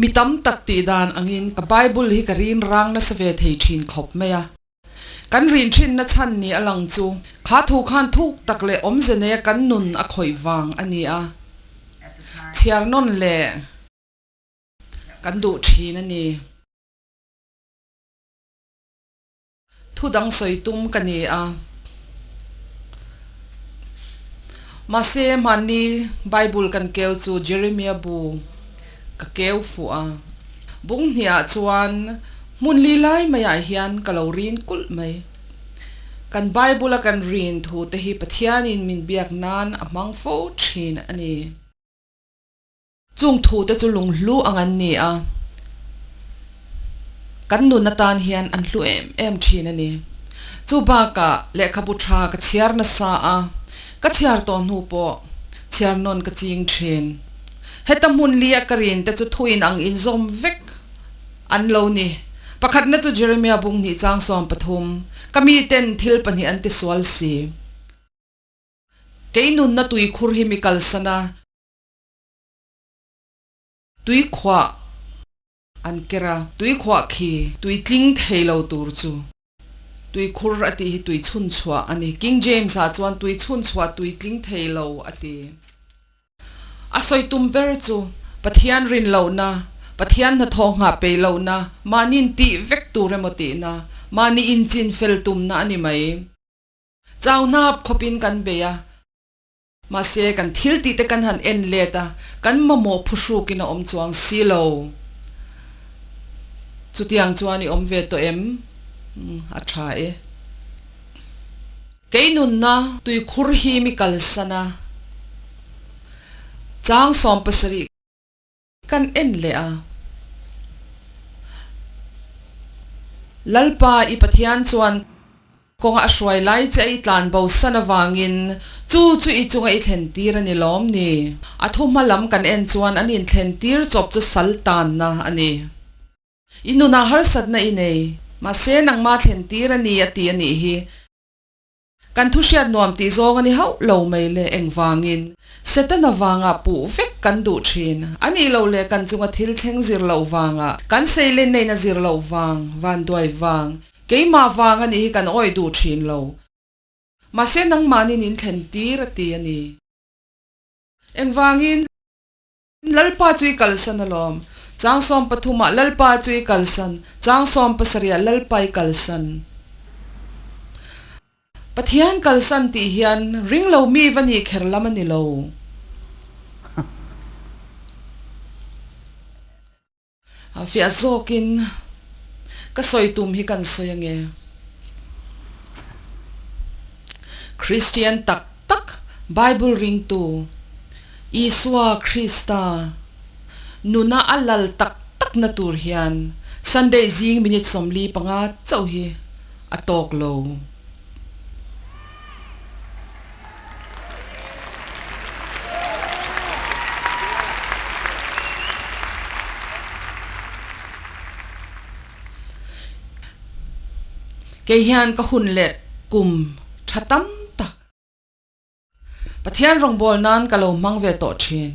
Mi tam tak tih dan angin ka Bible hi ka rin rang nasa ve thei thin khawp mai a. Kan rin thinna chhan ni a lang chu kha thu khan thuk tak leh awmze neia kan nun a khawih vang a ni a. Chhiar nawn leh kan duh thin a ni. Thu dang sawi tum ka ni a. Mahse, hmanni Bible kan keu chu Jeremiah bu ka keu fuh a. Bung hniah chuan hmun li lai maiah hian ka lo rin kulh mai. Kan Bible a kan rin thu te hi Pathianin min biak nan a hmang fo thin a ni. Chung thute chu lunghlu ang an ni a, kan nun atan hian an hlu em em thin a ni. Chu bakah lehkhabu tha ka chhiar nasa a, ka chhiar tawh hnu pawh chhiar nawn ka ching thin. Heta hmun li a ka rin te chu thuin ang inzawm vek an lo ni. Pakhatna chu Jeremiah bunghnih chang 13, Ka miten thil pahnih an tisual si. Kei nunna tuikhur hi mi kalsan a. Tuikhuah an ker a, tuikhuah khi tui tling thei lo tur chu tuikhur a tih hi tui chhun chhuah a ni. King James ah chuan tui chhun chhuah tui tling thei lo a ti. A sawi tum ber chu Pathian rin lohna, Pathian hnathawh nghah peih lohna, mahni intih vek tur emaw tihna, mahni inchin fel tumna a ni mai. Chau hnap khawpin kan bei a. Mahse, kan thil tih te kan han en let a, kan mamawh phuhrukin a awm chuang si lo. Chutiang chuan i awm ve tawh em? A tha e. Kei nunna tuikhur hi mi kalsan a, chang 70 Kan en leh a. Lalpa i Pathian chuan kawnga a hruai lai che a i tlan bo san avangin chu chu i chunga i thlen tir a ni lawm ni? A thu hma lam kan en chuan an inthlen tir chawp chu sal tanna a ni. I nunah harsatna i nei, mahse nangma thlen tir a ni a ti a nih hi. Kan thu hriat nuam tih zawng a ni hauh lo mai le, engvangin? Setana vangah puh vek kan duh thin. A nih loh leh kan chunga thil thleng zir loh vangah, kan seilen neihna zir loh vang, vanduai vang, keimah vang a nih hi kan awih duh thin lo. Mahse nangmahnin in thlen tir a ti a ni. Engvangin? Lalpa chu i kalsan alawm. Chang 13 ah Lalpa chu i kalsan, chang 17 ah Lalpa i kalsan. Pathian kalsan tih hian ringlo mi va nih kher lam a ni lo. Fiah zawkin ka sawi tum hi kan sawi ange. Kristian tak tak, Bible ringtu, Isua Krista nuna a lal tak takna tur hian Sunday zing minute 45 chauh hi a tawk lo. Kei hian ka hun leh kum tha tam tak Pathian rawngbâwl nân ka lo hmang ve tawh ṭhîn.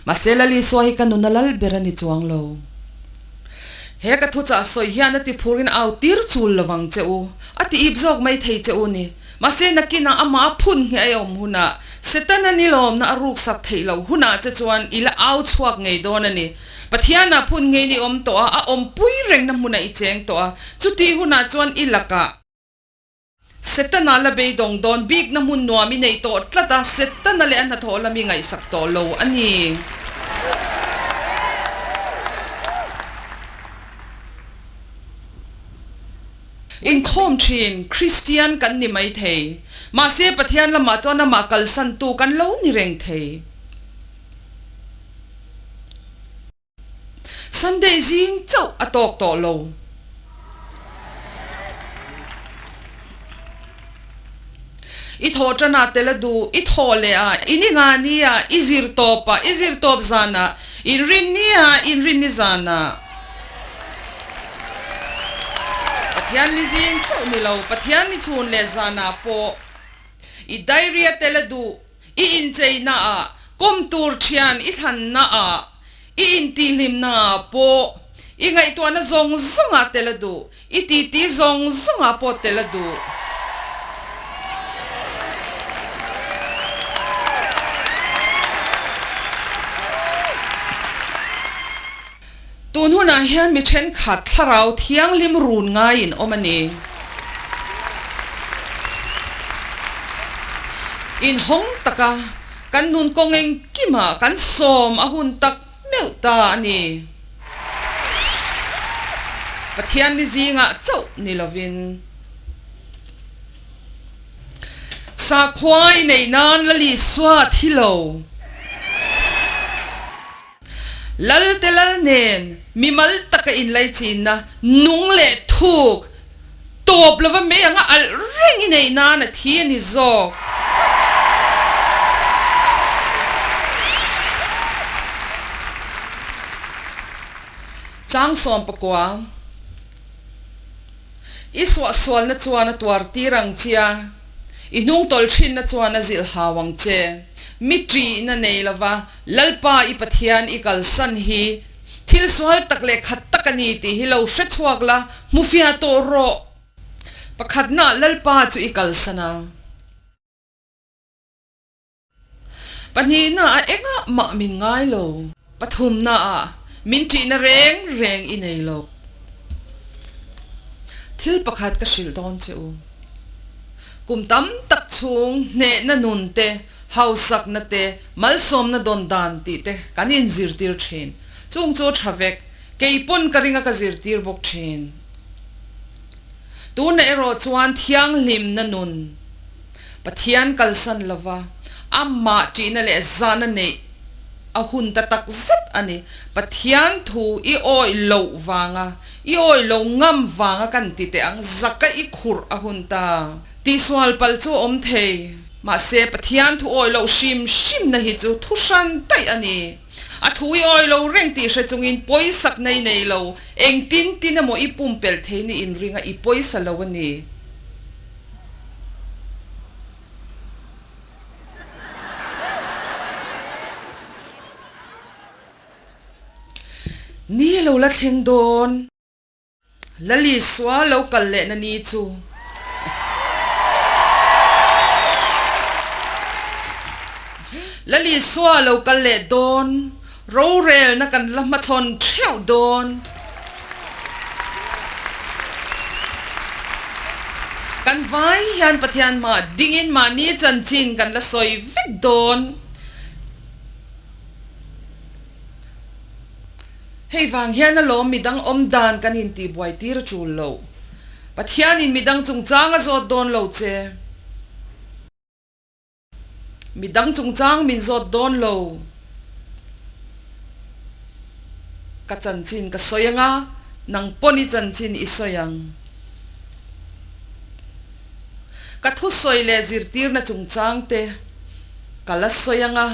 Mahse, Lal Isua hi ka nuna lal ber a ni chuang lo. He ka thuchah sawi hian a ti phurin au tir chul lovang che u, a ti ip zawk mai thei che u ni. Mahse, nakinah amah a phun ngheh a awm hunah, Setana nilawmna a ruksak theih loh hunah che chuan i la au chhuak ngei dawn a ni. Pathianah phun ngeiin i awm tawh a, a awmpui rengna hmunah i cheng tawh a, chutih hunah chuan i lakah. Setana la beidawng dawn bikna hmun nuam i nei tawh tlat a, Setana leh a hnathawh lam i ngaihsak tawh lo a ni. Inkhawm thin Kristian kan ni mai thei, mahse Pathian lamah chuan amah kalsantu kan lo ni reng thei. Sunday zing chauh a tawk tawh lo. I thawh tanah tel a duh, i thawh leh a, i ni nga ni a, i zir tawp a, i zir tawp zanah, inrin ni a, inrin ni zanah. Pathian ni zing chauh ni lo, Pathian ni chhun leh zanah pawh i diary a tel a duh. I incheina ah, kawm tur thian i thlanna ah, I intihhlimnaah pawh i ngaihtuahna zawng zawngah tel a duh, i titi zawng zawngah pawh tel a duh. Tun hunah hian mi thenkhat thlarau thianghlim run ngaiin awm a ni. Inhawng taka kan nun kawng engkimah kan sawm a hun tak meuh ta a ni. Pathian ni zingah chauh ni lovin. Sakhua i neih nan la Lisua thi lo. Lal te lal nen mimal taka inlaichinna nung leh thuk tawp lova mei anga alh reng i neih nan a thi a ni zawk. Chang 19. I suahsualna chuan a tuar tir ang che a, i hnungtawlh thinna chuan a zilh hau ang che. Mi ṭihna nei lova Lalpa i Pathian i kalsan hi thil sual tak leh khat tak a ni tih hi lo hre chhuak la, hmufiah tawh rawh. Pakhatna Lalpa chu i kalsan a. Pahnihna ah engah mah min ngai lo. Pathumna ah min ṭihna reng reng i nei lo. Thil pakhat ka hrilh dawn che u. Kum tam tak chhung hnehna nun te, hausakna te, malsawmna dawn dan tih te kan inzirtir ṭhin. Chung chu ṭha vek, kei pawn ka ring a ka zirtir bawk ṭhin. Tunah erawh chuan thianghlimna nun. Pathian kalsan lova, amah ṭihna leh zahna neih a hun ta tak zet a ni. Pathian thu i awih loh vanga, i awih lo ngam vanga kan ti teh ang, zaka i khurh a hun ta. Tihsual palh chu a awm thei, mahse Pathian thu awih loh hrim hrimna hi chu thu hran daih a ni. A thu i awih lo reng tih hre chungin pawisakna i nei lo, engtin tin emaw i pumpelh thei ni inringa i pawisa lo a ni. Ni lo la thleng dawn. Lalisua lo kal lehna ni chu. Lalisua lo kal leh dawn. Rorelna kan la hmachhawn theuh dawn. Kan vai hian Pathian hmah dingin mahni chanchin kan la sawi vek dawn. Hei vang hian alawm midang awm dan kan intihbuai tir a tul lo. Pathianin midang chungchang a zawt dawn lo che. Midang chungchang min zawt dawn lo. Ka chanchin ka sawi ang a, nang pawn i chanchin i sawi ang. Ka thusawi leh zirtirna chungchang te ka la sawi ang a,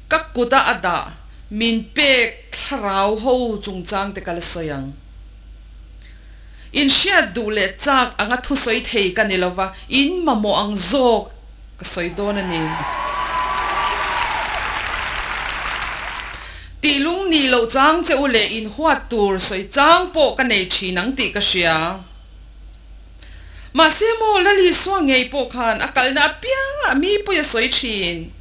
ka kuta a dah min pek thlarau ho chungchang te ka la sawi ang. Inhriat duh leh chak anga thusawi thei ka ni lova, in mamawh ang zawk ka sawi dawn a ni. Tih lung nih loh chang che u leh inhuat tur sawi chang pawh ka nei thin ang tih ka hria. Mahse maw Lalisua ngei pawh khan a kalna apiangah mi pawi a sawi thin.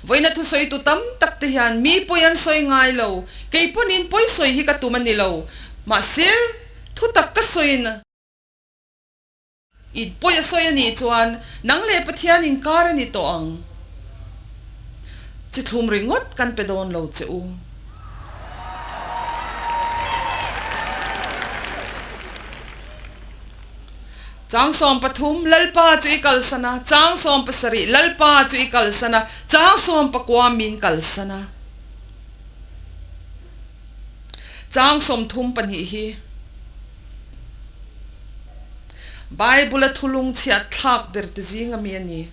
Vawiina thusawitu tam tak te hian mi pawi an sawi ngai lo, kei pawhin pawi sawi hi ka tum a ni lo. Mahse, thutak ka sawiin i pawi a sawi a nih chuan nang leh Pathian inkar a ni tawh ang. Chi thlum ringawt kan pe dawn lo che u. Chang 13, Lalpa chu i kalsan a, Chang 17, Lalpa chu i kalsan a, Chang 19 min kalsan a. Chang 32 hi Bible-a thulung chhiat thlak ber te zing ami a ni.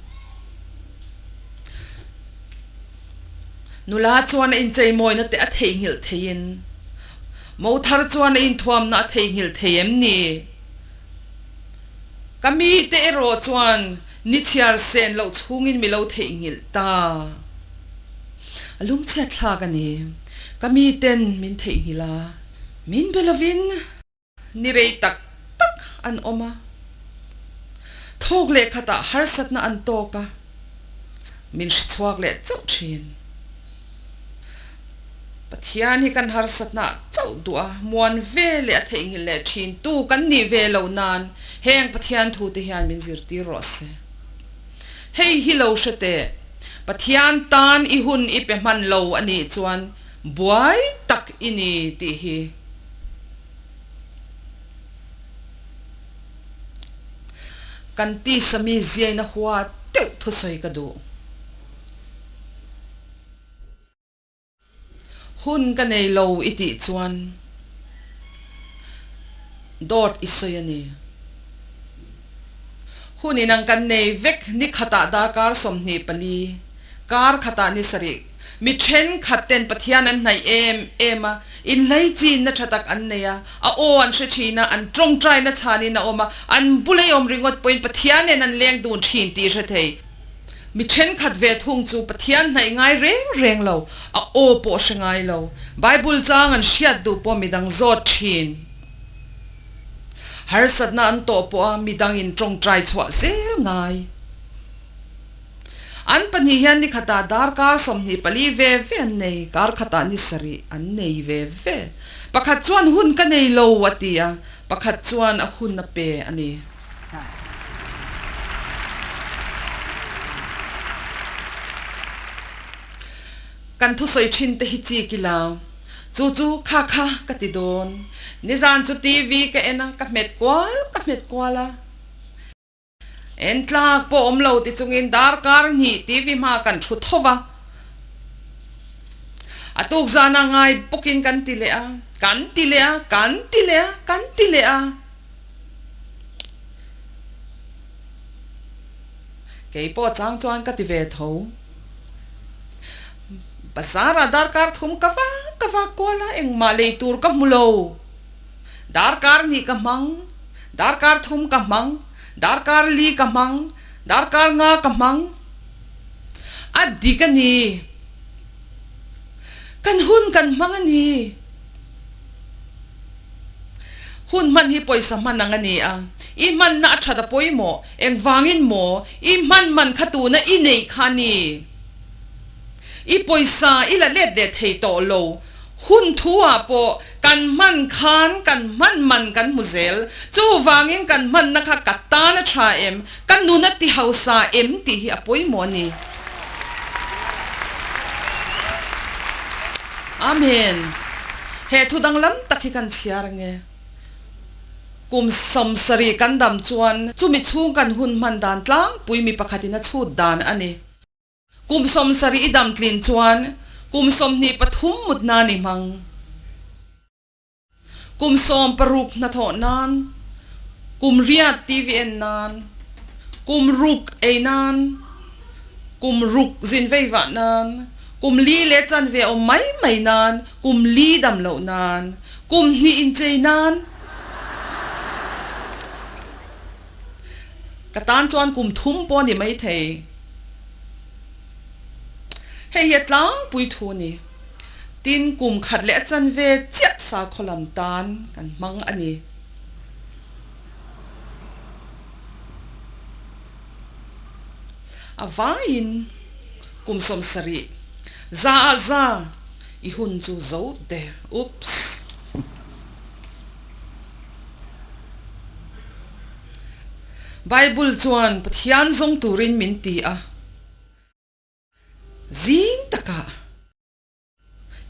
Nula chuan a incheimawina te a theihnghilh theiin, mo thar chuan a inthuamna a theihnghilh thei em ni? Ka mite erawh chuan ni chhiar sen loh chhungin mi lo theihnghilh ta. A lungchhiat thlak a ni. Ka miten min theihnghilh a, min be lovin ni rei tak tak an awm a. Thawk leh khatah harsatna an tawk a, min hre chhuak leh chauh thin. Pathian hi kan harsatna ah chauh duh a, muan ve leh a theihnghilh leh thin tu kan nih ve loh nan heng Pathian thu te hian min zirtir rawh se. Hei hi lo hre teh, Pathian tan i hun i pe hman lo a nih chuan buai tak i ni tih hi. Kan tisa mi ziaina hua deuh thusawi ka duh. Hun ka nei lo i tih chuan dawt i sawi a ni. Hun inang kan nei vek ni khatah darkar 24, kar khatah ni sarih. Mi thenkhat ten Pathian an hnaih em em a, inlaichinna tha tak an nei a, a aw an hre thin a, an tawngtaina chhanin a awm a, an bula i awm ringawt pawhin Pathian nen an leng dun thin tih i hre thei. Mi thenkhat ve thung chu Pathian hnaih ngai reng reng lo, a aw pawh hre ngai lo. Bible chang an hriat duh pawh midang zawt thin. Harsatna an tawh pawh a midangin tawngtai chhuah zel ngai. An pahnih hian ni khatah darkar 24 ve ve an nei, kar khatah ni sarih an nei ve ve. Pakhat chuan hun ka nei lo a ti a, pakhat chuan a hun a pe a ni. Kan thusawi thin te hi chik ila, chu chu kha kha ka ti dawn. Nizan chu TV ka en a, ka hmet kual ka hmet kual a. En tlak pawh awm lo ti chungin darkar hnih TV hma kan thu tho va. A tuk zana ngai bawkin kan ti leh a, kan ti leh a, kan ti leh a, kan ti leh a. Kei pawh chang chuan ka ti ve tho. Bazar ah darkar thum ka vak ka vak kual a, engmah lei tur ka hmu lo. Darkar hnih ka hmang, darkar thum ka hmang, darkar li ka hmang, darkar nga ka hmang. A dik a ni. Kan hun kan hmang a ni. Hun hman hi pawisa hman ang a ni a, i hmanna a that a pawimawh, engvangin maw i hman man kha tuna i neih kha a ni? I pawisa i la let leh thei tawh lo, hun thu ah pawh kan hman khan kan hman man kan hmu zel, chuvangin kan hmanna kha ka tan a tha em, ka nun a ti hausa em tih hi a pawimawh a ni. Amen. He thu danglam tak hi kan chhiar ange. Kum 70 kan dam chuan chumi chhung kan hun hman dan tlangpui mi pakhatin a chhut dan a ni. Kum 70 i dam tlin chuan kum 23 mut nan i hmang. Kum 16 hnathawh nan, kum riat TV en nan, kum ruk ei nan, kum ruk zin vei vah nan, kum li leh chanve awm mai mai nan, kum li dam loh nan, kum hnih inchei nan. Ka tan chuan kum thum pawh a ni maithei. Hei hi a tlangpui thu a ni. Tin, kum khat leh a chanve chiah sakhaw lam tan kan hmang a ni. A vaiin kum 70 za ah za i hun chu zo der. Oops. Bible chuan Pathian zawng turin min ti a. Zing takah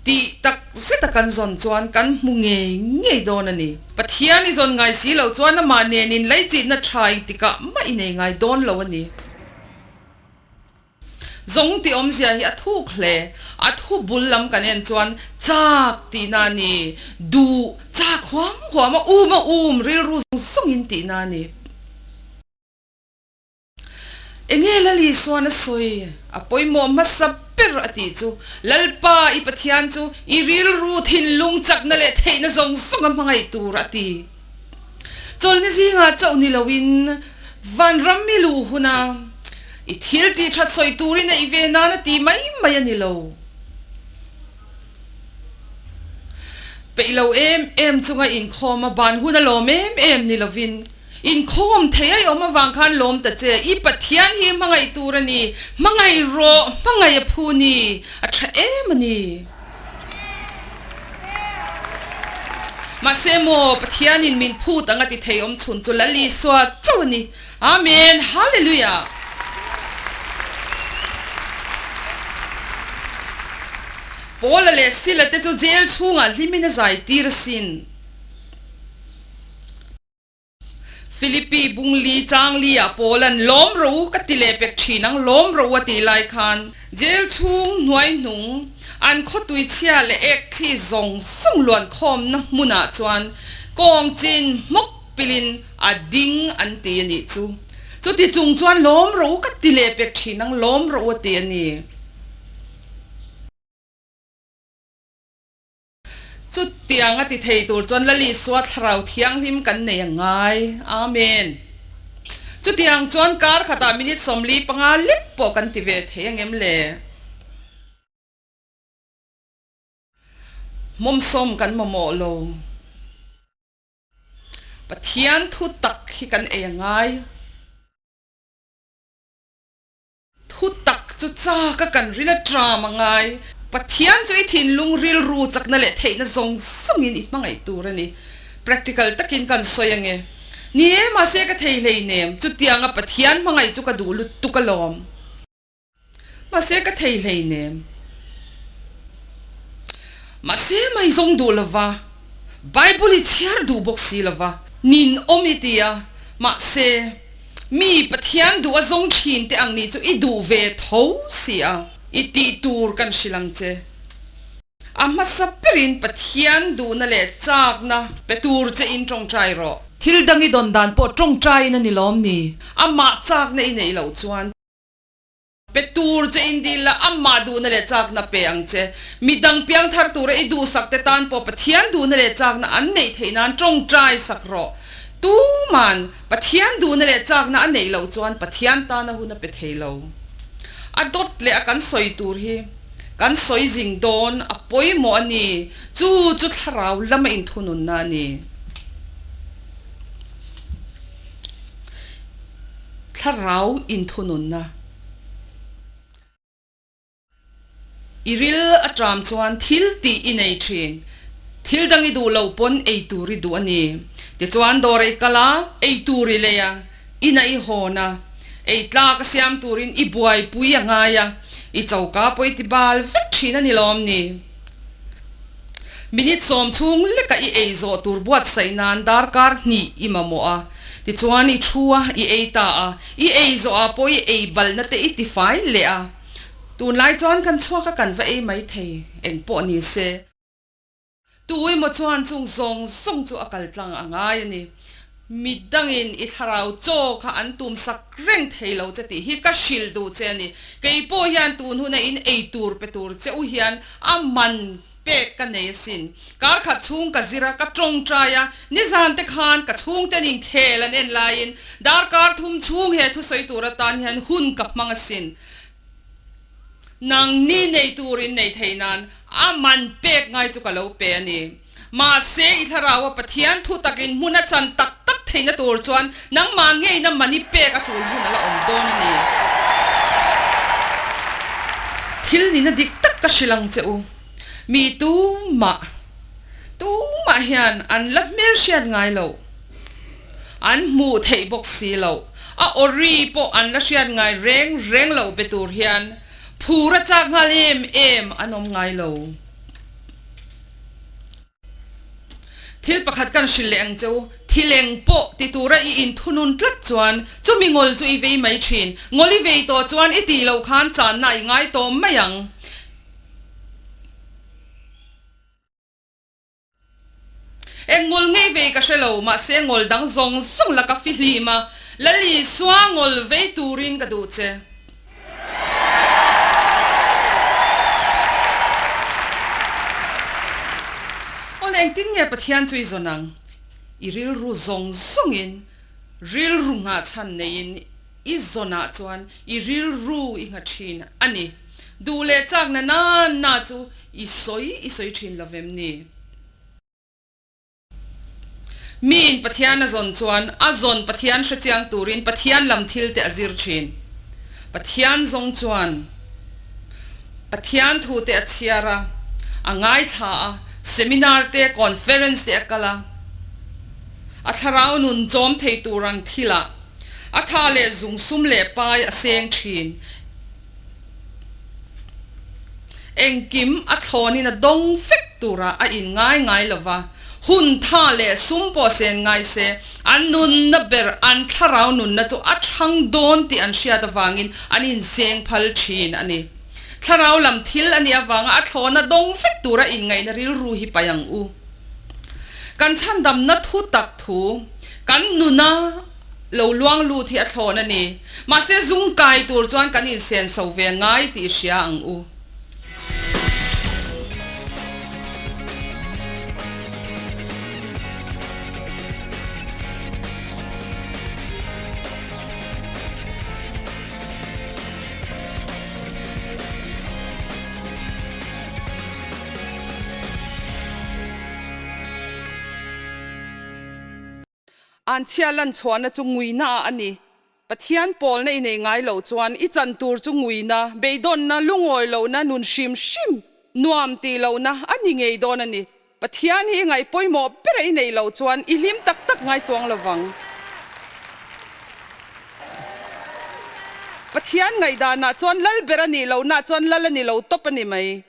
tih tak zeta kan zawn chuan kan hmu ngei ngei dawn a ni. Pathian i zawn ngai si loh chuan amah nen in leichihna tha engtikah mah i nei ngai dawn lo a ni. Zawng tih awmzia hi a thuk hle. A thu bul lam kan en chuan chak tihna a ni, duh, chak huam huam a um a um rilru zawng zawngin tihna a ni. Enge Lal Isuan a sawi? A pawimawh hmasa ber a tih chu, Lalpa i Pathian chu i rilru, thinlung, chakna leh theihna zawng zawng a hmangaih tur a ti. Chawlhni zingah chauh ni loin vanram i luh huna i thil tih that sawi turin a i ve nan a ti mai mai a ni lo. Peih lo em em chunga inkhawm a ban hun a lawm em em ni lovin, inkhawm thei a i awm avang khan lawm ta che, i Pathian hi hmangaih tur a ni, hmangaih rawh, hmangaih a phu ni, a tha em a ni. Mahse maw, Pathianin min phut ang a ti thei awm chhun chu Lal Isua chauh a ni. Amen! Hallelujah! Paula leh Sila te chu jail chhungah hlimin a zai tir asin. Philippi bungli changli ah Paula'n lawm rawh u ka ti leh pek thin ang lawm rawh u a tih lai khan jail chhung hnuai hnung an khawtui chhia leh ek thli zawng zawng luan khawmna hmunah chuan kawng chin hmawk pilin a ding an ti a nih chu. Chuti chung chuan lawm rawh u ka ti leh pek thin ang lawm rawh u a ti a ni. Chutiang a ti thei tur chuan Lal Isua Thlarau Thianghlim kan nei a ngai. Amen. Chutiang chuan kar khatah minute 45 lek pawh kan ti ve thei angem le? Hmawmsawm kan mamawh lo. Pathian thu tak hi kan ei a ngai. Thu tak chu chak a kan ril a tram a ngai. Pathian chu i thinlung rilru chakna leh theihna zawng zawngin i hmangaih tur a ni. Practical takin kan sawi ange. Ni e, mahse ka thei hleinem. Chutianga Pathian hmangaih chu ka duh lutuk alawm. Mahse ka thei hleinem. Mahse mai zawng duh lova. Bible i chhiar duh bawk si lova. Nin awm i ti a, mahse mi Pathian duh a zawng thin te ang nih chu i duh ve tho si a. I tih tur kan hrilh ang che. A hmasa berin Pathian duhna leh chakna pe tur che in tawngtai rawh. Thil dang i dawn dan pawh tawngtaiin a ni lawm ni? Amah chakna i neih loh chuan. Pe tur che in dil la, amah duhna leh chakna pe ang che. Midang piangthar tura i duhsak te tan pawh Pathian duhna leh chakna an neih theih nan tawngtai sak rawh. Tuman Pathian duhna leh chakna a neih loh chuan Pathian tana hun a pe thei lo. A dawt leh a kan sawi tur hi kan sawi zing dawn a pawimawh a ni. Chu chu thlarau lama inthununna a ni. Thlarau inthununna. I ril a ṭam chuan thil tih i nei ṭhin. Thil dang i duh loh pawn ei tur i duh a ni. Tichuan dawr i kal a, ei tur i lei a, inah i hawn a, ei tlak a siam turin i buaipui a ngai a, i choka pawh i ti bal vek ṭhin a ni lawm ni? Minute sawm chhung leka i ei zawh tur buatsaih nan darkar hnih i mamawh a, tichuan i thu a, i ei ta a, i ei zawh ah pawh i ei balhna te i tifai leh a, tunlai chuan kan chhuak a kan va ei mai thei, eng pawh ni se. Tu emaw chuan chung zawng zawng chu a kal tlang a ngai a ni. Midangin i thlarau chaw kha an tum sak reng thei lo che tih hi ka hrilh duh che a ni. Kei pawh hian tun huna in ei tur pe tur che u hian a man pek ka nei asin. Kar khat chhung ka zir a, ka tawngtai a, nizan te khan ka chhungten inkhel an en laiin darkar thum chhung he thusawi tur atan hian hun ka hmang asin. Nang ni nei turin nei thei nan a man pek ngai chu ka lo pe a ni. Mahse, i thlaraua Pathian thu takin hmun a chan tak tak theihna tur chuan nangmah ngeina man i pek a tul hun a la awm dawn a ni. Thil nihna dik tak ka hrilh ang che u. Mi tumah, tumah hian an la hmelhriat ngai loh. An hmuh theih bawk si loh. A awri pawh an la hriat ngai reng reng loh be tur hian phur a chak nghal em em an awm ngai lo. Thil pakhat kan hrilh leh ang che u, thil eng pawh ti tura i inthunun tlat chuan chumi ngawl chu i vei mai thin. Ngawl i vei tawh chuan i tih loh khan channa i ngai tawh mai ang. Eng ngawl ngei vei ka hre lo, mahse ngawl dang zawng zawng la ka fihlim a, Lal Isua ngawl vei turin ka duh che. Awle engtin nge Pathian chu i zawn ang? I rilru zawng zawngin, rilru nghahchhan neiin i zawnah chuan i rilru i ngha thin a ni. Duh leh chakna nan na chu i sawi i sawi thin lovem ni? Miin Pathian a zawn chuan a zawn Pathian hrechiang turin Pathian lam thil te a zir thin. Pathian zawng chuan Pathian thu te a chhiar a, a ngaithla a, seminar te, conference te a kal a, a thlarau nun chawm thei tur ang thilah a tha leh zung sum leh pai a seng thin. Engkim a thlawnin a dawng vek turah a inngai ngai lo va, hun tha leh sum pawh sen ngai se, an nunna ber, an thlarau nunna chu a thang dawn tih an hriat avangin an inseng phal thin a ni. Thlarau lam thil a nih avanga a thlawna dawng vek tura inngaihna rilru hi paih ang u. Kan chhandamna thu tak thu, kan nuna, Lo luang lut hi a thlawn a ni. Mahse zung kai tur chuan kan insen so ve ngai tih hria ang u. Anchhia lan chhuahna chu nguina ah a ni. Pathian pawlna i nei ngai loh chuan i chan tur chu nguina, beidawnna, lungawi lohna, nun hrim hrim, nuam tih lohna a ni ngei dawn a ni. Pathian hi i ngaih pawimawh bera i neih loh chuan i hlim tak tak ngai chuang lo vang. Pathian ngaihdanah chuan lal ber a nih lohna chuan lal a ni lo tawp a ni mai.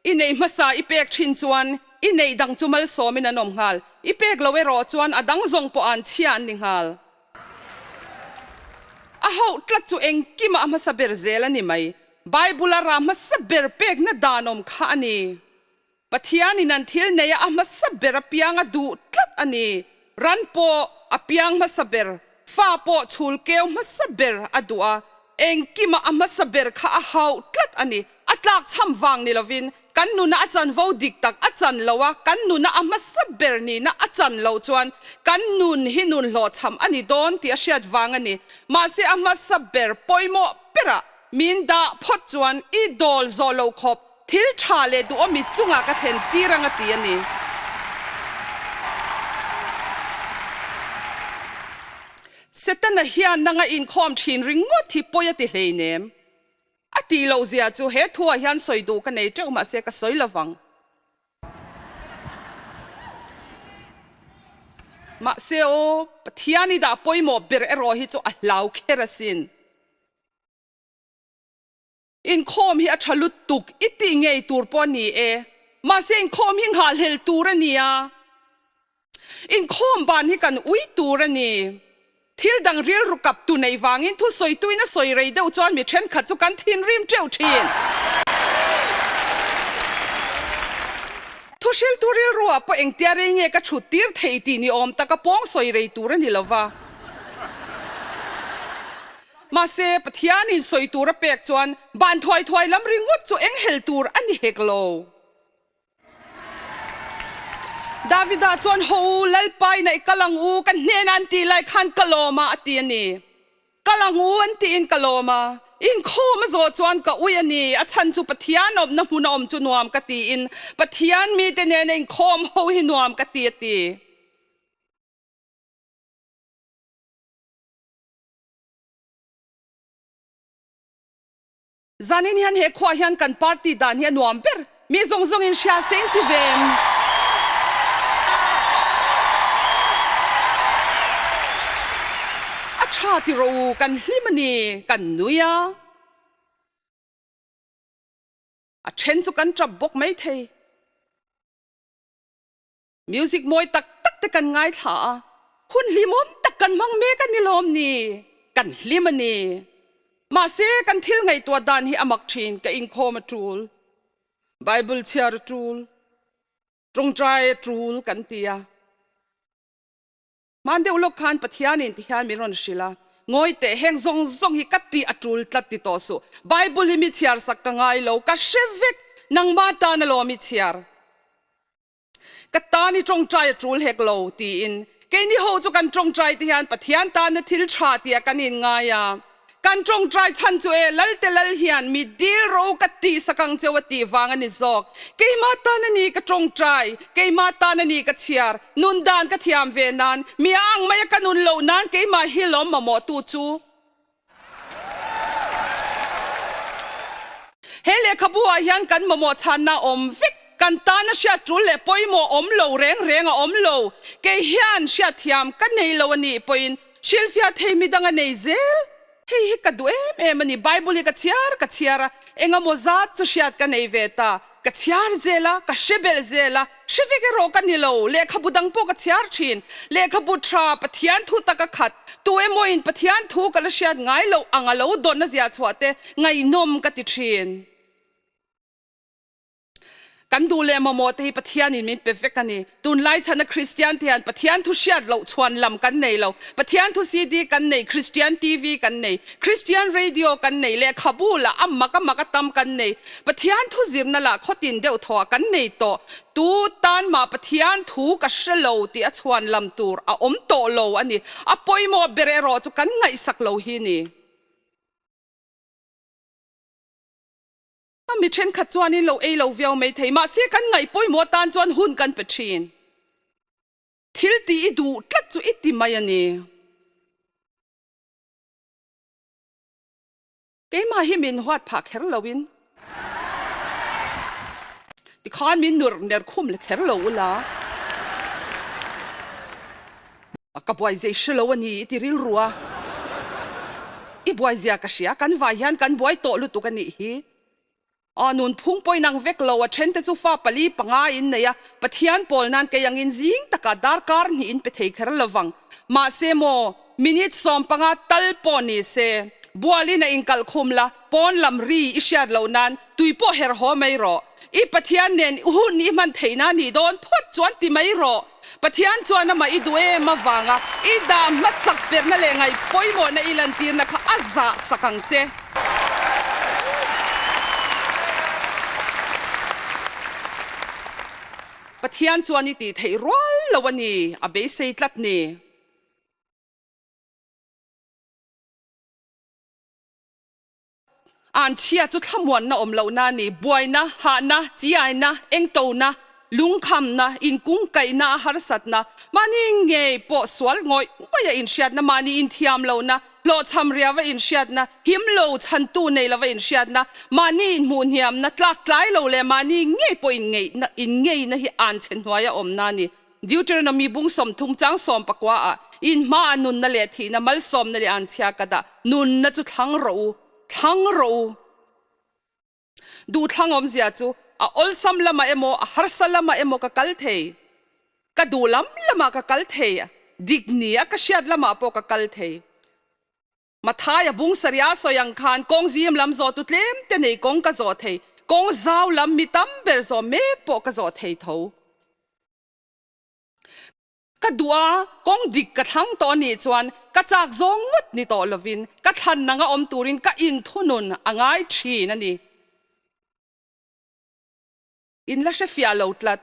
I neih hmasa i pek thin chuan i neih dang chu malsawmin an awm nghal. I pek lo erawh chuan a dang zawng pawh an chhia an ni nghal. A hauh tlat chu engkimah a hmasa ber zel a ni mai. Bible-a rah hmasa ber pekna dan awm kha a ni. Pathianin an thil neia a hmasa ber apiang a duh tlat a ni. Ran pawh a piang hmasa ber, fa pawh chhul keu hmasa ber a duh a, engkimah a hmasa ber kha a hauh tlat a ni. A tlak chham vang ni lovin, kan nuna a chanvo dik tak a chan lo a, kan nuna a hmasa ber nihna a chan loh chuan kan nun hi nun hlawhchham a ni dawn tih a hriat vang a ni. Mahse a hmasa ber pawimawh berah min dah phawt chuan i dawl zawh loh khawp Thil tha leh duhawmi chungah ka thlen tir ang a ti a ni. Setana hian nanga inkhawm thin ringawt hi pawi a ti hleinem. A tih loh zia chu he thuah hian sawi duh ka nei teuh mahse ka sawi lovang. Mahse aw, Pathian i dah pawimawh ber erawh hi chu a hlau kher asin. Inkhawm hi a tha lutuk i tih ngei tur pawh a ni e. Mahse inkhawm hi nghahhlelh tur a ni a. Inkhawm ban hi kan ui tur a ni. Thil dang rilru kap tu nei vangin thusawituin a sawi rei deuh chuan mi thenkhat chu kan thinrim teuh thin. Thuhriltu rilruah pawh engtia rei nge ka chhut tir thei tih ni awm taka pawng sawi rei tur a ni lova. Mahse, Pathianin sawi tur a pek chuan ban thuai thuai lam ringawt chu eng hel tur a ni hek lo. Davida chuan, Haw u, Lalpa inah i kal ang u, ka hnenah an tih lai khan ka lawm a, a ti a ni. Kal ang u an tiin ka lawm a. Inkhawm a zawh chuan ka ui a ni, a chhan chu Pathian awmna hmun a awm chu nuam ka tiin Pathian mite nena inkhawm ho hi nuam ka ti, a ti. Zanin hian he khuaah hian kan party dan hi a nuam ber. Mi zawng zawng in hria se in ti ve em? A tha ti rawh u, kan hlim a ni, kan nui a. A then chu kan tap bawk maithei. Music mawi tak tak te kan ngaithla a, hun hlimawm tak kan hmang mek a ni lawm ni? Kan hlim a ni. Mahse, kan thil ngaihtuah dan hi a mak thin, ka inkhawm a tul, Bible chhiar a tul, tawngtai a tul kan ti a. Hman deuh lawk khan Pathianin ti hian min rawn hrilh a, Ngawi teh, heng zawng zawng hi ka tih a tul tlat ti tawh suh. Bible hi mi chhiar sak ka ngai lo, ka hre vek, nangmah tan alawm i chhiar. Ka tan i tawngtai a tul hek lo, tiin. Keini ho chu kan tawngtai te hian Pathian tana thil tha tih ah kan inngai a. Kan tawngtai chhan chu e, Lalte Lal hian mi dil ro ka tihsak ang cheu a tih vang a ni zawk. Keimah tan a ni ka tawngtai, keimah tan a ni ka chhiar, nun dan ka thiam ve nan, mi a ang mai a ka nun loh nan keimah hi lawm mamawhtu chu. He lehkhabu ah hian kan mamawh chhanna a awm vek, kan tana hriat tul leh pawimawh awm lo reng reng a awm lo. Kei hian hriatthiam ka nei lo a nih pawhin hrilhfiah thei midang a nei zel. Hei hi ka duh em em a ni, Bible hi ka chhiar ka chhiar a, engemaw zat chu hriat ka nei ve ta. Ka chhiar zel a, ka hre belh zel a, hre vek erawh ka ni lo, lehkhabu dang pawh ka chhiar thin. Lehkhabu tha Pathian thu taka khat, tu emawin Pathian thu ka la hriat ngai loh ang a lo dawnna zia chhuah te ngaihnawm ka ti thin. Kan duh leh mamawh te hi Pathianin min pe vek a ni. Tunlai chhana Kristian te hian Pathian thu hriat loh chhuan lam kan nei lo. Pathian thu CD kan nei, Kristian TV kan nei, Kristian Radio kan nei, lehkhabu lah a mak a mak a tam kan nei. Pathian thu zirna lah khawtin deuh thawh ah kan nei tawh. Tu tan mah Pathian thu ka hre lo tih a chhuan lam tur a awm tawh lo a ni. A pawimawh ber erawh chu kan ngaihsak lo hi ni. A mi thenkhat chuanin lo ei lo viau mai thei, mahse kan ngaih pawimawh atan chuan hun kan pe thin. Thil tih i duh tlat chu i ti mai a ni. Keimah hi min huat phah kher loin tikhan min nur ner khum le kher lo ula. Ka buai zei hre lo a ni i ti rilru a, i buai zia ka hria, kan vai hian kan buai tawh lutuk a nih hi. Aw nunphung pawhin ang vek lo, a thente chu fa pali panga in nei a, Pathian pawl nan kei angin zing takah darkar hnih in pe thei kher lo vang. Mahse maw, minute 15 tal pawh ni se, bualin a inkalh khum la, pawn lam ri i hriat loh nan tui pawh herh haw mai rawh. I Pathian nen hun i hman theihna nih dawn phawt chuan ti mai rawh. Pathian chuan amah i duh em avanga i dah hmasak perhna leh ngaih pawimawhna i lantirna kha a zah sak ang che. Pathian chuan i tih theih rual lo a ni, a beisei tlat ni. Anchhia chu thlamuanna awm lohna a ni, buaina, hahna, chiaina, engtona, lungkhamna, inkungkaihna a harsatna, mahni ngei pawh sual ngawih ngawih a inhriatna, mahni inthiam lohna, hlawhchham riava inhriatna, him lo chhantu nei lova inhriatna, mahni inhmuh hniamna, tlak tlai lo leh mahni ngei pawh inngeihna, inngeina hi anchhe hnuaia awmna a ni. Deuteronomy bung 30 chang 19 ah, In hmaah nunna leh thihna, malsawmna leh anchhia ka dah, nunna chu thlang rawh u, thlang rawh u. Duhthlang awmzia chu a awlsam lamah emaw a harsa lamah emaw ka kal thei, ka duh lam lamah ka kal thei, dik ni a ka hriat lamah pawh ka kal thei. Mathaia bung sarih a sawi ang khan kawng zim lam zawhtu tlem te nei kawng ka zawh thei, kawng zau lam mi tam ber zawh mek pawh ka zawh thei tho. Ka duh a, kawng dik ka thlang tawh anih chuan ka chak zawng ngawt ni tawh lovin ka thlan anga awm turin ka inthunun a ngai thin a ni. In la hrefiah lo tlat.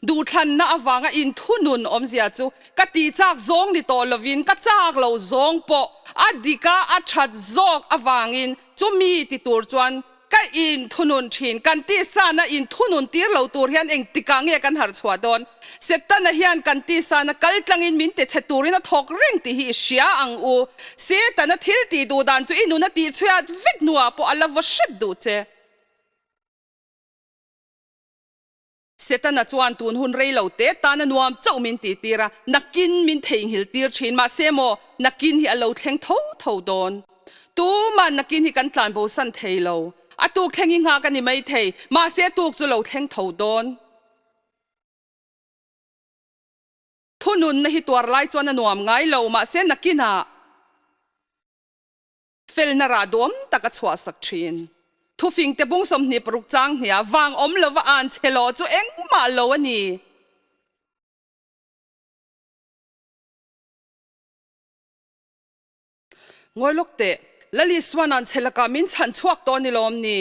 Duhthlanna avanga inthunun awmzia chu ka tih chak zawng ni tawh lovin ka chak lo zawng pawh a dik a, a that zawk avangin chumi ti tur chuan Ka in thunun thin, kan tisana in thunun tir lo tur hian engtikah nge kan harh chhuah dawn? Setana hian kan tisana kal tlangin min ti chhe turin a thawk reng tih hi i hria ang u. Setana thil tih duh dan chu i nun a tih chhiat vek hnuah pawh a la vaw hrep duh che. Setana chuan tun hun rei lo te tan a nuam chauh min tih tir a, nakin min theihnghilh tir thin. Mahse maw, nakin hi a lo thleng tho tho dawn. Tumah nakin hi kan tlan bosan thei lo. A tuk thleng hi nghak a ni mai thei, mahse a tuk chu lo thleng tho dawn. Thununna hi tuar lai chuan a nuam ngai lo, mahse nakinah. Felna rah duam tak a chhuahsak thin. Thufingte bung 26 chang hnia vang awm lova an chhe lo chu engmah lo a ni. Ngawi lawk teh, Lali Suan an chhe lakah min chhan chhuak tawh a ni lawm ni?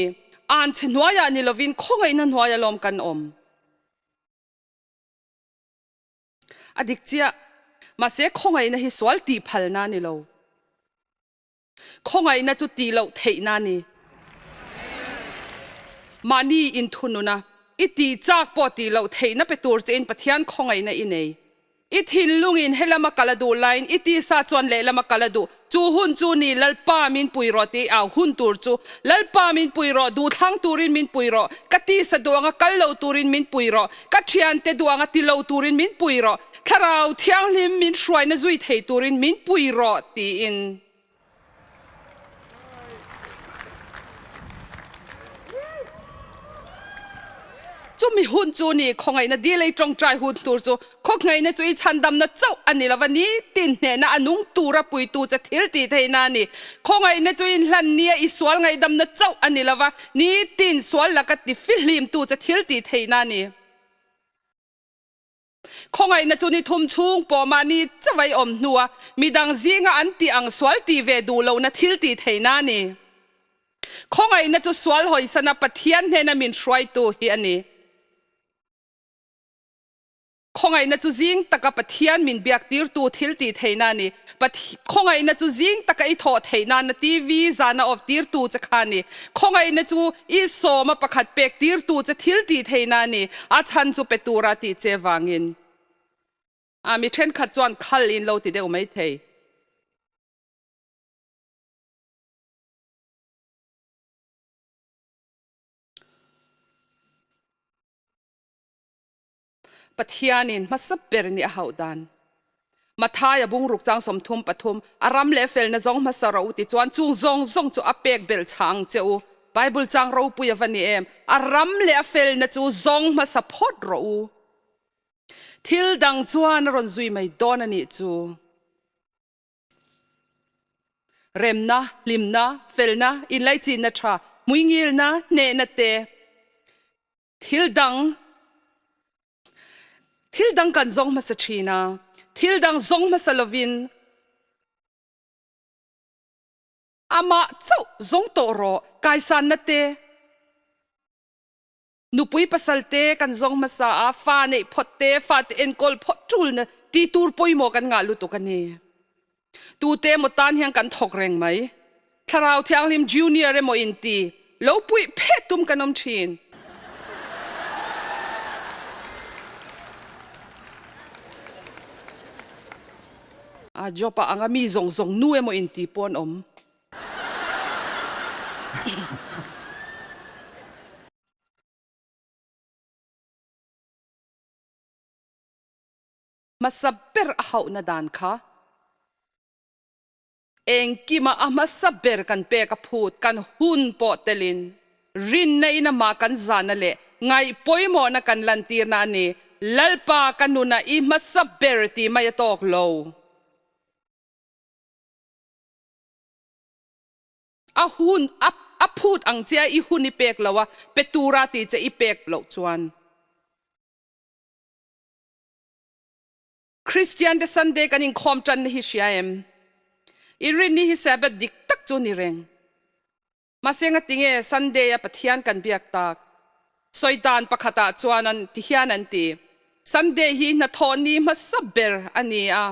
An chhe hnuaiah ni lovin khawngaihna hnuaia lawm kan awm. A dik chiah. Mahse khawngaihna hi sual tih phalna a ni lo. Khawngaihna chu tih loh theihna a ni. Mahni inthunun a, i tih chak pawh tih loh theihna pe tur chein Pathian khawngaihna i nei. I thinlungin helama kal a duh laiin i tisa chuan lehlama kal a duh. Chu hun chu ni, Lalpa min pui rawh tih au hun tur chu. Lalpa min pui rawh, duhthlang turin min pui rawh, ka tisa duh anga kal lo turin min pui rawh, ka thiante duh anga ti lo turin min pui rawh, Thlarau Thianghlim min hruaina zui thei turin min pui rawh tiin. Chumi hun chu ni khawngaihna dil ei tawngtai hun tur chu khawkngaihna chu i chhandamna chauh a ni lova, nitin hnehna a nung tura puitu che thil tih theihna a ni. Khawngaihna chu inhlan nia i sual ngaihdamna chauh a ni lova, nitin sual laka ti fihlimtu che thil tih theihna a ni. Khawngaihna chu ni thum chhung pawh mahni chauh i awm hnua midang zinga an tih ang sual tih ve duh lohna thil tih theihna a ni. Khawngaihna chu sual hawisana Pathian hnena min hruaitu hi a ni. Khawngaihna chu zing taka Pathian min biak tirtu thil tih theihna a ni. Khawngaihna chu zing taka i thawh theih nana TV zana off tirtu che kha a ni. Khawngaihna chu i sawma pakhat pek tirtu che thil tih theihna a ni. A chhan chu pe tura tih che vangin a mi thenkhat chuan khal in lo ti deuh mai thei. Pathianin hmasa ber nih a hauh dan. Mathaia bungruk chang 33, A ram leh felna zawng hmasa rawh u ti chuan chung zawng zawng chu a pek belh chhah ang che u. Bible chang ropui a va ni em? A ram leh a felna chu zawng hmasa phawt rawh u. Thil dang chuan a rawn zui mai dawn a nih chu. Remna, hlimna, felna, inlaichinna tha, hmuingilna, hnehna te, Thil dang Thil dang kan zawng hmasa thin a, thil dang zawng hmasa lovin amah chauh zawng tawh rawh. Kaisanna te, nupui pasal te kan zawng hmasa a, fa neih phawt te, fate enkawl phawt tulna tih tur pawimawh kan ngah lutuk a ni. Tute emaw tan hian kan thawk reng mai. Thlarau Thianghlim Junior emaw inti lo puih phet tum kan awm thin. A job ah anga mi zawng zawng nu emaw inti pawh an awm. Hmasa ber a hauhna dan kha engkima a hmasa ber kan pek a phut kan hun pawh telin rinna in amah kan zahna leh ngaih pawimawhna kan lantirna a ni. Lalpa ka nunah i hmasa ber tih mai a tawk lo. A hun a a phut ang che a i hun i pek lo a, pe tura tih che i pek loh chuan. Kristian te Sunday kan inkhawm tanna hi hria em? Inrinni hi Sabbath dik tak chu ni reng. Mahse ngatinge Sunday a Pathian kan biak tak? Sawi dan pakhatah chuan an ti hian an ti, Sunday hi hnathawh ni hmasa ber a ni a.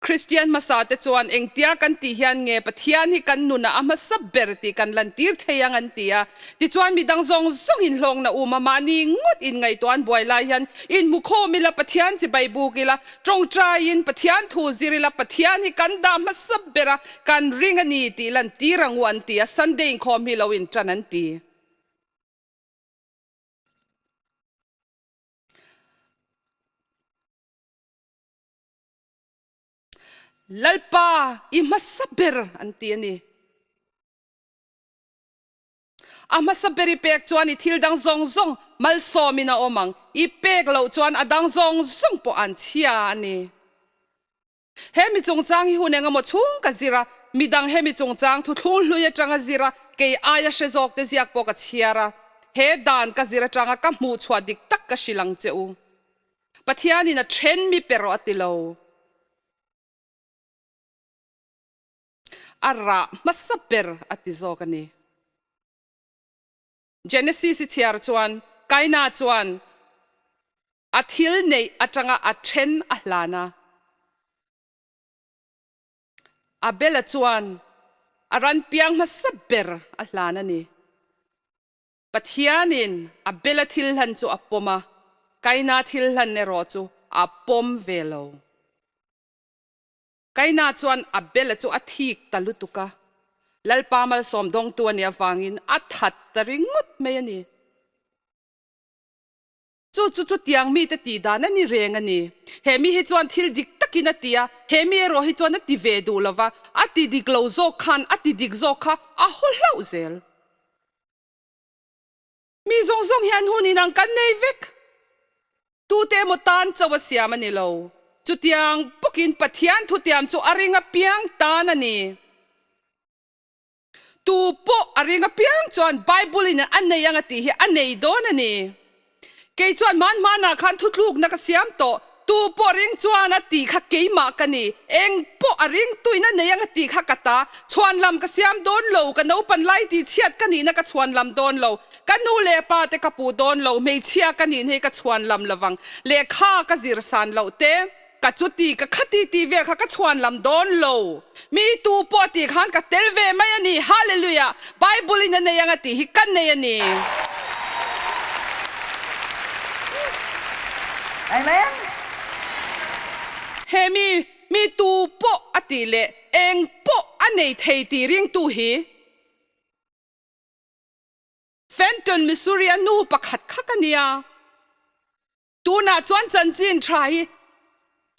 Kristian hmasa te chuan engtia kan tih hian nge Pathian hi kan nunah a hmasa ber tih kan lantir thei ang an ti a. Tichuan midang zawng zawng inhlawkna um a mahni ngawt inngaihtuah an buai lai hian inhmukhawm ila Pathian chibai buk ila, tawngtaiin Pathian thu zir ila Pathian hi kan dah hmasa ber a, kan ring a ni tih lantir ang u an ti a, Sunday inkhawm hi lo intan an ti. Lalpa i hmasa ber an ti a ni. A hmasa ber i pek chuan i thil dang zawng zawng malsawmin a awm ang, i pek loh chuan a dang zawng zawng pawh an chhia a ni. He mi chungchang hi hun engemaw chhung ka zir a, midang he mi chungchang thuthlung hlui atanga zir a, kei aia hre zawk te ziak pawh ka chhiar a, he dan ka zir atanga ka hmuhchhuah dik tak ka hrilh ang che u. Pathianin a then mi pe rawh a ti lo. A rah hmasa ber a ti zawk a ni. Genesis i chhiar chuan Kaina chuan a thil neih atanga a then a hlan a. Abel-a chuan a ran piang hmasa ber a hlan a ni. Pathianin Abel-a thil hlan chu a pawm a, Kaina thil hlan erawh chu a pawm ve lo. Kaina chuan Abel-a chu a thik ta lutuk a, Lalpa malsawm dawngtu a nih avangin a that ta ringawt mai a ni. Chu chu chutiang mite tih dan a ni reng a ni. He mi hi chuan thil dik takin a ti a, he mi erawh hi chuan a ti ve duh lo va, a ti dik lo zawk khan a ti dik zawk kha a haw hlauh zel. Mi zawng zawng hian hun inang kan nei vek. Tute emaw tan chauh a siam a ni lo. Chutiang bawkin Pathian thutiam chu a ring apiang tan a ni. Tu pawh a ring apiang chuan Bible in a nei ang a tih hi a nei dawn a ni. Kei chuan hman hmanah khan thutlukna ka siam tawh. Tu pawh ring chuan a tih kha keimah ka ni. Eng pawh a ring tuin a nei ang a tih kha ka ta. Chhuanlam ka siam dawn lo, ka naupan lai tih chhiat ka nihna ka chhuanlam dawn lo. Ka nu leh pa te ka puh dawn lo, hmeichhia ka nihna hi ka chhuanlam lovang. Lehkha ka zir san loh te. Ka chuti ka khati tih vel kha ka chhuan lam dawn lo. Mi tu pawh tih khan ka tel ve mai a ni. Hallelujah! Bible in a nei anga tih hi ka nei a ni. Amen. He mi, mi tu pawh a tih leh eng pawh a nei thei tih ringtu hi. Fenton, Missouri a nu pakhat kha ka nia. Tunah chuan chanchin tha hi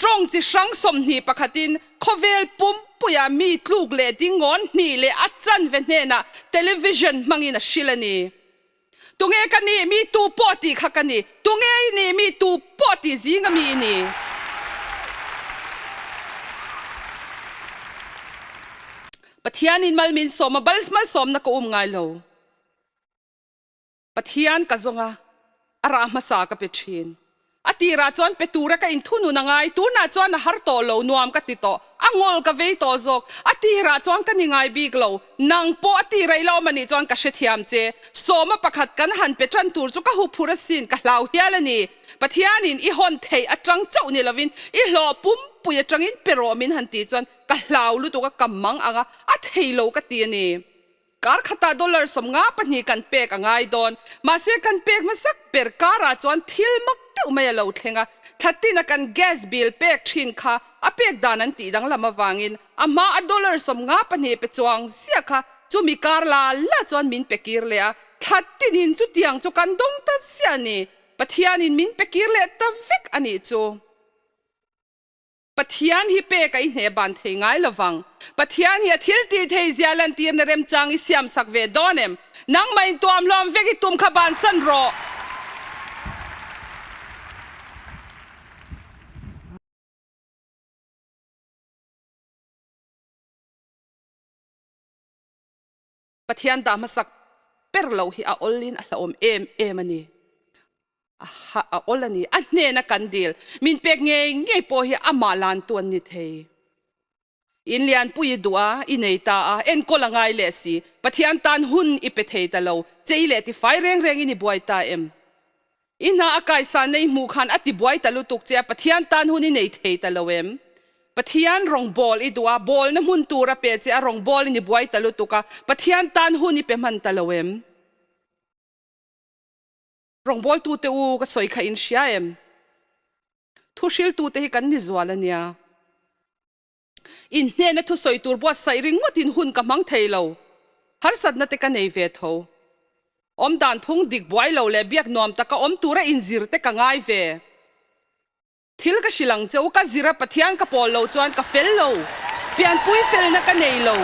tawng chi hrang 21 in khawvel pumpuia mi tluk leh dingawn hnih leh a chanve hnenah television hmangin a hril a ni. Tunge ka nih mi tu pawh tih kha ka ni. Tunge i nih mi tu pawh tih zinga mi i ni. Pathianin mal min sawm a, malsawmna ka um ngai lo. Pathian ka zawng a, a rah hmasa ka pe thin. A tirah chuan pe tura ka inthunun a ngai, tunah chuan a har tawh lo, nuam ka ti tawh, a ngawl ka vei tawh zawk. A tirah chuan ka ni ngai bik lo, nang pawh a tira i la awm a nih chuan ka hrethiam che. Sawma pakhat kan han pe tan tur chu ka huphur asin, ka hlau hial a ni. Pathianin i hawn theih atang chauh ni lovin i hlawh pumpui atangin pe rawh min han tih chuan ka hlau lutuk a, ka mang ang a, a thei lo ka ti a ni. Kar khatah dollar 52 kan pek a ngai dawn. Mahse kan pek hmasak ber karah chuan thil mak deuh mai a lo thleng a, thla tina kan gas bill pek thin kha a pek dan an tih danglam avangin a hma a dollar 52 pe chuang ziah kha chumi kar la la chuan min pe kir leh a, thla tinin chutiang chu kan dawng ta ziah a ni. Pathianin min pe kir leh ta vek a nih chu. Pathian hi pek a i hneh ban thei ngai lovang. Pathian hi a thil tih thei zia lantirna remchang i siam sak ve dawn em? Nangmah in tuam hlawm vek i tum kha bansan rawh. Pathian dah hmasak ber loh hi a awlin a hlauhawm em em a ni. A ha a awl a ni. A hnena kan dil min pek ngei ngei pawh hi amah lantu an ni thei. In lianpui i duh a, i nei ta a, enkawl a ngai leh si. Pathian tan hun i pe thei ta lo, chei leh tifai reng rengin i buai ta em? I hna a kaisan nei hmuh khan a ti buai ta lutuk che a, Pathian tan hun i nei thei ta lo em? Pathian rawngbawl i duh a, bawlna hmun tur a pe che a, rawngbawl in i buai ta lutuk a, Pathian tan hun i pe hman ta lo em? Rawngbawltute u ka sawi kha in hria em? Thuhriltute hi kan ni zual a nia. In hnena thusawi tur buatsaih ringawtin hun ka hmang thei lo. Harsatna te ka nei ve tho. Awmdan phung dik buai lo leh biak nuam taka awm tura inzir te ka ngai ve. Thil ka hrilh ang che u, ka zir a Pathian ka pawl lo chuan ka fel lo. Pianpui felna ka nei lo.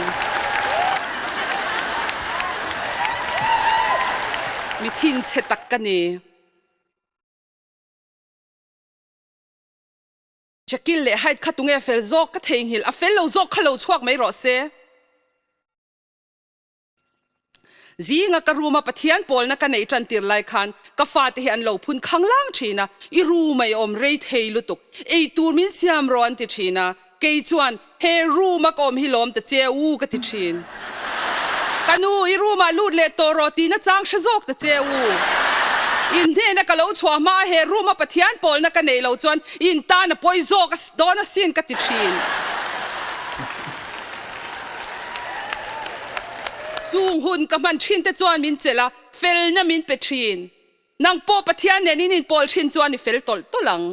Mi thinchhe tak ka ni. Jekyll leh Hyde kha tunge fel zawk ka theihnghilh, a fel lo zawk kha lo chhuak mai rawh se. Zinga ka room a Pathian pawlna ka neih tan tir lai khan ka fate hi an lo phun khanglang thin a, i room a i awm rei thei lutuk, ei tur min siam rawh an ti thin a, kei chuan he room a ka awm hi lawm ta che u ka ti thin. Ka nu, i room ah lut leh tawh rawh tihna chang hre zawk ta che u. In hnena ka lo chhuah hma a he room a Pathian pawlna ka neih loh chuan in tan a pawi zawk dawn asin ka ti thin. Chung hun ka hman thin te chuan min chelh a, felna min pe thin. Nang pawh Pathian nen in inpawl thin chuan i fel tawlh tawlh ang.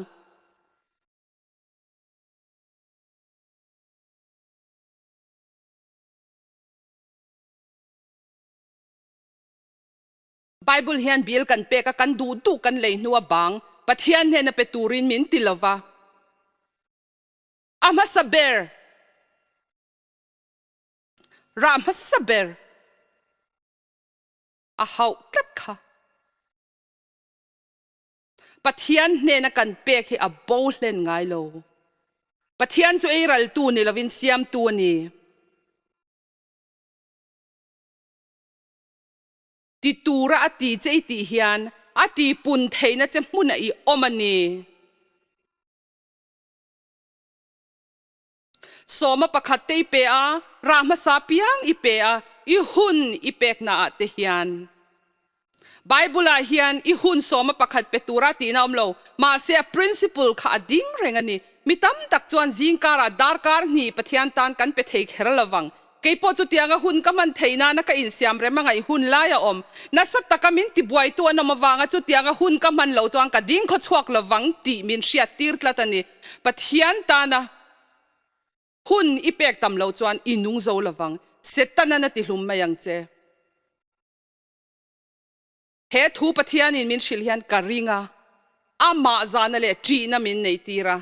Bible hian bill kan pek a, kan duh duh kan lei hnu a bang Pathian hnena pe turin min ti lova. A hmasa ber, rah hmasa ber a hauh tlat kha. Pathian hnena kan pek hi a bo hlen ngai lo. Pathian chu eiraltu ni lovin siamtu a ni. Ti tura a ti che i tih hian a ti pun theihna che hmunah i awm a ni. Sawma pakhat te i pe a, rah hmasa piang i pe a, i hun i pekna ah te hian. Bible ah hian i hun sawma pakhat pe tura tihna a awm lo, mahse a principle kha a ding reng a ni. Mi tam tak chuan zingkarah darkar hnih Pathian tan kan pe thei kher lovang. Kei pawh chutianga hun ka hman theih nana ka insiam rem a ngaih hun lai a awm. Nasa taka min tibuaitu an awm avanga chutianga hun ka hman loh chuan ka ding khaw chhuak lovang tih min hriat tir tlat a ni. Pathian tana hun i pek tam loh chuan i nung zo lovang. Setanan a tihlum mai ang che. He thu Pathianin min hrilh hian ka ring a, amah zahna leh ṭihna min neitir a.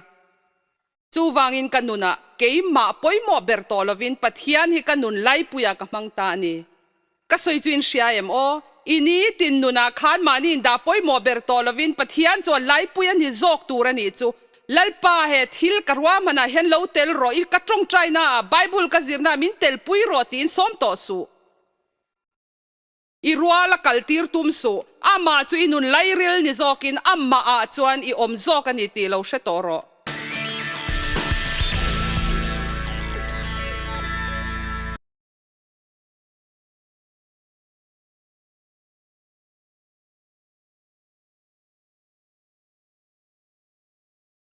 Chuvangin ka nunah keimah pawimawh ber tawh lovin Pathian hi ka nun laipuiah ka hmang ta a ni. Ka sawi chu in hria em aw? I nitin nunah khan mahni indah pawimawh ber tawh lovin Pathian chuan laipui a ni zawk tur a nih chu. Lalpa he thil ka ruahmanah hian lo tel rawh, i ka ṭawngṭainaah, Bible ka zirnaah min telpui rawh tiin sawm tawh suh. I rual a kal tir tum suh, amah chu i nun lairil ni zawkin amah ah chuan i awm zawk a ni tih lo hre tawh rawh.